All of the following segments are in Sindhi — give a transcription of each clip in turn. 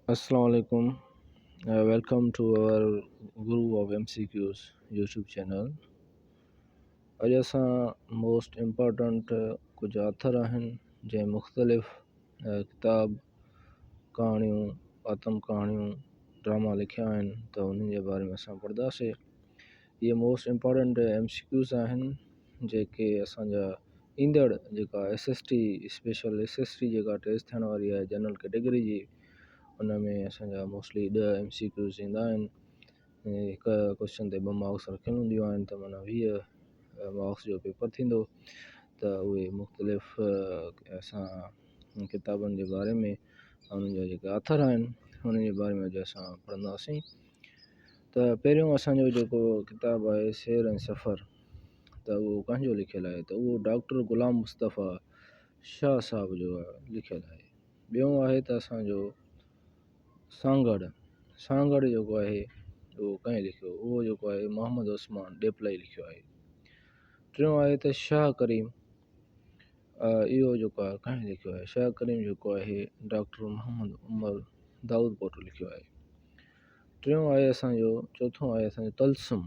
Assalamu alaikum. Welcome to our group of M C Qs YouTube channel. اڄ اسان موسٽ امپارٽنٽ ڪجهه آٿر آهن جنهن مختلف ڪتاب، ڪهاڻيون، آتم ڪهاڻيون، ڊراما لکيا آهن ته انهن جي باري ۾ اسان پڙهنداسي. اهي most important M C Qs آهن جيڪي اسان جا ايندڙ جيڪا S S T special S S T جيڪا ٽيسٽ ٿيڻ واري آهي جنرل ڪيٽيگري جي ان ۾ اسان جا موسٽلي ڏهه ايم سي ڪيوز ايندا آهن ۽ هڪ ڪوشچن تي ٻه مارڪس رکيل هونديون آهن ته معنيٰ 20 مارڪس جو پيپر ٿيندو ته اهي مختلف اسان ڪتابن جي باري ۾ انهن جا جيڪي آٿر آهن انهن جي باري ۾ اڄ اسان پڙهنداسين ته پهريون اسانجو جيڪو ڪتاب آهي سير ۽ سفر ته اهو ڪنهن جو لکيل آهي ته اهو ڊاڪٽر غلام مصطفيٰ شاهه صاحب جو لکيل آهي. ٻيو آهي ته اسان جو سانگهڙ، سانگهڙ جيڪو آهي اهو ڪنهن لکيو؟ اهو جيڪو آهي محمد عثمان ڏيپلائي لکيو آهي. ٽيون آهي ته شاهه ڪريم اهو جيڪو آهي ڪنهن لکيو آهي؟ شاهه ڪريم جيڪو آهي ڊاڪٽر محمد عمر دائود پوٽو لکيو آهي. ٽيون آهي اسان جو چوٿون آهي اسان جو طلسم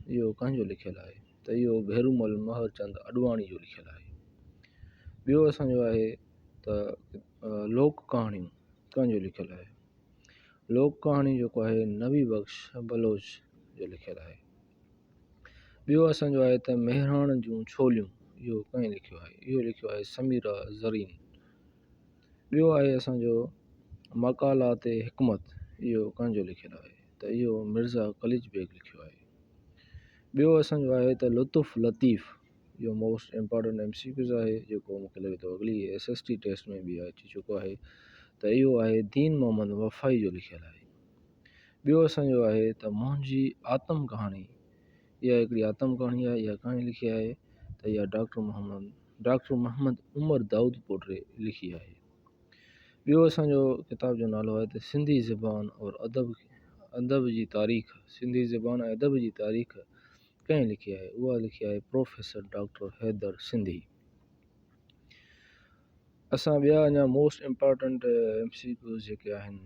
اهو ڪنهن جو لکيل آهي ته اهو ڀيرومل مهر چند اڏواڻي جو لکيل آهي. ٻيو اسان جو آهي ته لوڪ ڪهاڻيون ڪنهن جو لکيل آهي؟ لوڪ ڪهاڻي جيڪو آهي نبي بخش بلوچ جو لکيل آهي. ٻيو اسان جو آهي ته مهراڻ جون ڇوليون اهو ڪنهن لکيو آهي؟ اهو لکيو آهي سميرا زرين. ٻيو آهي اسان جو مقالات حڪمت اهو ڪنهن جو لکيل آهي ته اهو مرزا قليچ بيگ لکيو آهي. ٻيو اسان جو آهي ته لطف لطيف اهو most important M C Qs آهي جيڪو مونکي لڳي ٿو اڳلي ايس ايس ٽي ٽيسٽ ۾ به اچي چڪو آهي ته اهو آهي دين محمد وفائي جو لکيل آهي. ٻيو اسان جو آهي ته منهنجي آتم ڪهاڻي اها هڪڙي آتم ڪهاڻي آهي اها ڪهاڻي لکي آهي ته اها ڊاڪٽر محمد ڊاڪٽر محمد عمر دائود پوٽري لکي آهي. ٻيو اسان جو ڪتاب جو نالو آهي ته سنڌي زبان اور ادب ادب جي تاريخ سنڌي زبان ۽ ادب جي تاريخ ڪنهن لکي آهي؟ اها لکي آهي پروفيسر ڊاڪٽر حيدر سنڌي. اسان ٻيا اڃا most important M C Qs جيڪي آهن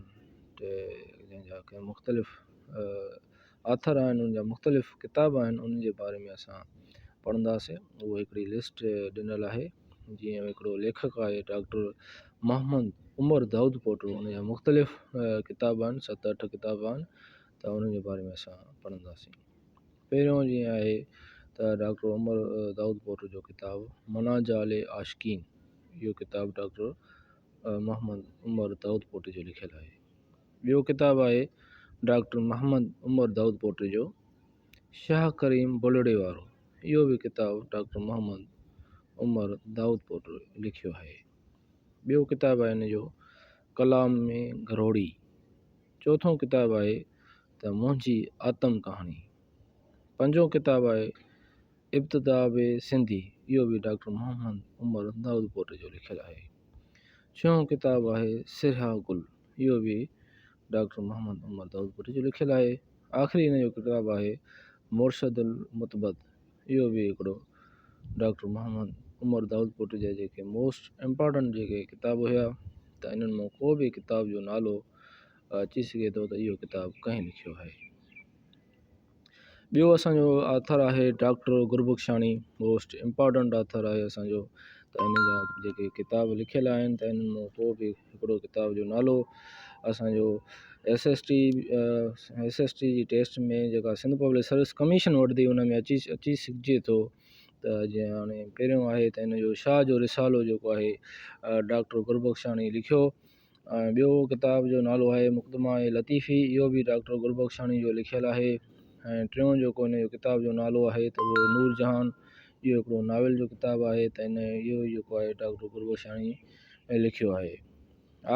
ته جنهن جا ڪي مختلف آٿر آهن ان جا مختلف ڪتاب آهن انهن جي باري ۾ اسان پڙهنداسين اهو هڪڙي لسٽ ڏنل آهي جيئن هڪڙو ليکڪ آهي ڊاڪٽر محمد عمر دائود پوٽو ان جا مختلف ڪتاب آهن ست اٺ ڪتاب آهن ته انهن جي باري ۾ اسان پڙهنداسين پهريون جيئن آهي ته ڊاڪٽر عمر دائود پوٽو جو ڪتاب مناجال عاشقين اهو ڪتاب ڊاڪٽر محمد عمر دائود پوٽي جو لکيل آهي. ٻيو ڪتاب آهي ڊاڪٽر محمد عمر دائود پوٽي جو شاهه ڪريم بلڙي وارو اهو به ڪتاب ڊاڪٽر محمد عمر دائود پوٽو لکيو آهي. ٻيو ڪتاب آهي هن جو ڪلام ۾ گرهوڙي. چوٿون ڪتاب آهي ته منهنجي آتم ڪهاڻي. پنجون ڪتاب آهي ابتدا به سنڌي اهو به ڊاڪٽر محمد عمر دائود پوٽي جو لکيل آهي. ڇهون ڪتاب آهي سرها گل اهو به ڊاڪٽر محمد عمر دائود پوٽي جو لکيل آهي. آخري هن جو ڪتاب آهي مرشد المتبد اهو به هڪڙو ڊاڪٽر محمد عمر دائود پوٽي جا جيڪي موسٽ امپارٽنٽ جيڪي ڪتاب هيا ته انهن مان ڪو به ڪتاب جو نالو اچي سگهي ٿو ته اهو ڪتاب ڪنهن لکيو آهي. ٻيو اسان جو آٿر آهي doctor Gurbakhshani most important author آهي اسان جو ته ان جا جيڪي ڪتاب لکيل آهن ته انهن مان ڪو به هڪڙو ڪتاب جو نالو اسان جو S S T S S T جي ٽيسٽ ۾ جيڪا سنڌ پبلڪ سروس ڪميشن وٺندي ان ۾ اچي اچي سگهجي ٿو ته جيئن هاڻي پهريون آهي ته ان جو شاهه جو رسالو جيڪو آهي ڊاڪٽر گربخشاڻي لکيو ۽ ٻيو ڪتاب جو نالو آهي مقدمه لطيفي اهو به ڊاڪٽر گربخشاڻي جو لکيل آهي ۽ ٽيون جيڪو ان جو ڪتاب جو نالو آهي ته اهو نور جهان اهو هڪڙو ناول جو ڪتاب آهي ته ان اهو جيڪو آهي ڊاڪٽر گربخشاڻي لکيو آهي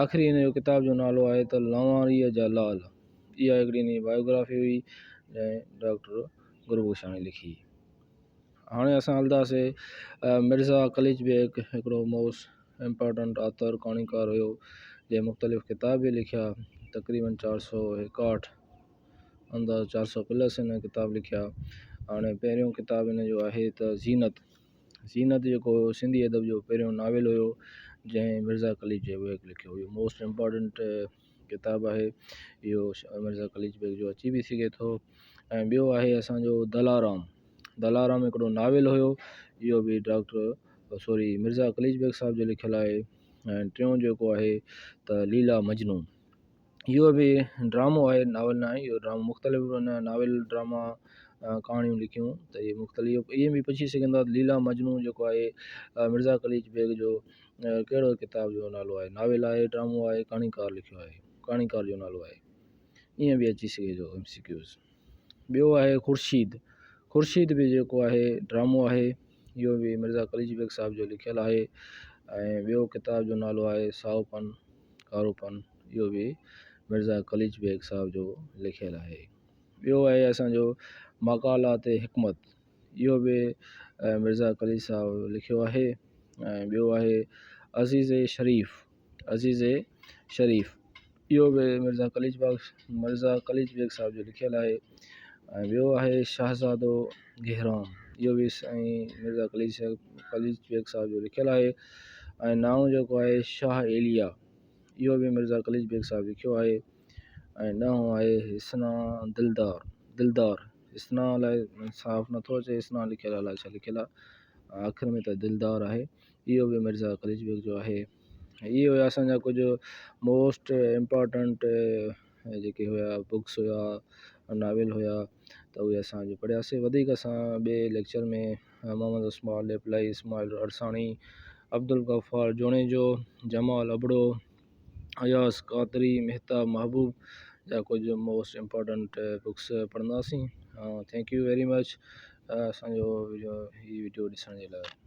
آخري ان جو ڪتاب جو نالو آهي ته لنواريء جا لال اها هڪڙي ان جي بايوگرافي هئي جنهن ڊاڪٽر گربخشاڻي لکي. هاڻي اسان هلنداسين مرزا قليچ بيگ هڪڙو موسٽ امپارٽنٽ آٿر ڪهاڻيڪار هيو جنهن مختلف ڪتاب به لکيا تقريبن چار سو ايڪاهٺ انداز چار سو پلس هن ڪتاب لکيا هاڻي پهريون ڪتاب هن جو آهي ته زينت زينت جيڪو هيو سنڌي ادب جو پهريون ناول هيو جنهن مرزا قليچ بيگ لکيو هيو موسٽ امپارٽنٽ ڪتاب آهي اهو مرزا قليچ بيگ جو اچي به سگهي ٿو ۽ ٻيو آهي اسانجو دلارام دلارام هڪڙو ناول هيو اهو به ڊاڪٽر سوري مرزا قليچ بيگ صاحب جو لکيل آهي ۽ ٽيون جيڪو آهي ته ليلا مجنون اهو به ڊرامو آهي ناول نه آهي اهو ڊرامو مختلف ناول ڊراما ڪهاڻيون لکيون ته اهي مختلف اهي به پڇي سگهندا ليلا مجنون جيڪو آهي مرزا قليچ بيگ جو ڪهڙو ڪتاب جو نالو آهي ناول آهي ڊرامو آهي ڪهاڻيڪار لکيو آهي ڪهاڻيڪار جو نالو آهي ائين به اچي سگهي ٿو ايم سي ڪيوز ٻيو آهي خورشيد خورشيد به جيڪو آهي ڊرامو آهي اهو به مرزا قليچ بيگ صاحب جو لکيل آهي ۽ ٻيو ڪتاب جو نالو آهي سائو پن ڪارو پن اهو به مرزا قليچ بيگ صاحب جو لکيل آهي ٻيو آهي اسانجو مقالات حڪمت اهو به مرزا قليچ صاحب لکيو آهي ۽ ٻيو آهي عزيز شريف عزيز شريف اهو به مرزا قليچ بيگ مرزا قليچ بيگ صاحب جو لکيل آهي ۽ ٻيو آهي شاهزادو گهرام اهو به سائين مرزا قليچ قليچ بيگ صاحب جو لکيل آهي ۽ نائون جيڪو آهي شاهه ايليا اهو به مرزا قليچ بيگ صاحب لکيو آهي ۽ ڏهون آهي حسنا دلدار دلدار حسنا الائي صاف نٿو اچي حسنا لکيل آهي الائي ڇا لکيل آهي آخر ۾ ته دلدار آهي اهو به مرزا قليچ بيگ جو آهي اهي هيا اسان جا ڪجهه موسٽ امپارٽنٽ جيڪي هيا بڪس هيا ناول هيا ته اهي اسان اڄ پڙهياسي وڌيڪ اسان ٻئي ليڪچر ۾ محمد عثمان ڏيپلائي اسماعيل عرساڻي عبدالغفار جوڻيجو جمال ابڙو اياز قادري مهتاب محبوب جا ڪجهه موسٽ امپارٽنٽ بڪس پڙهنداسين thank you very much اسانجو هي وڊيو ڏسڻ جي لاء.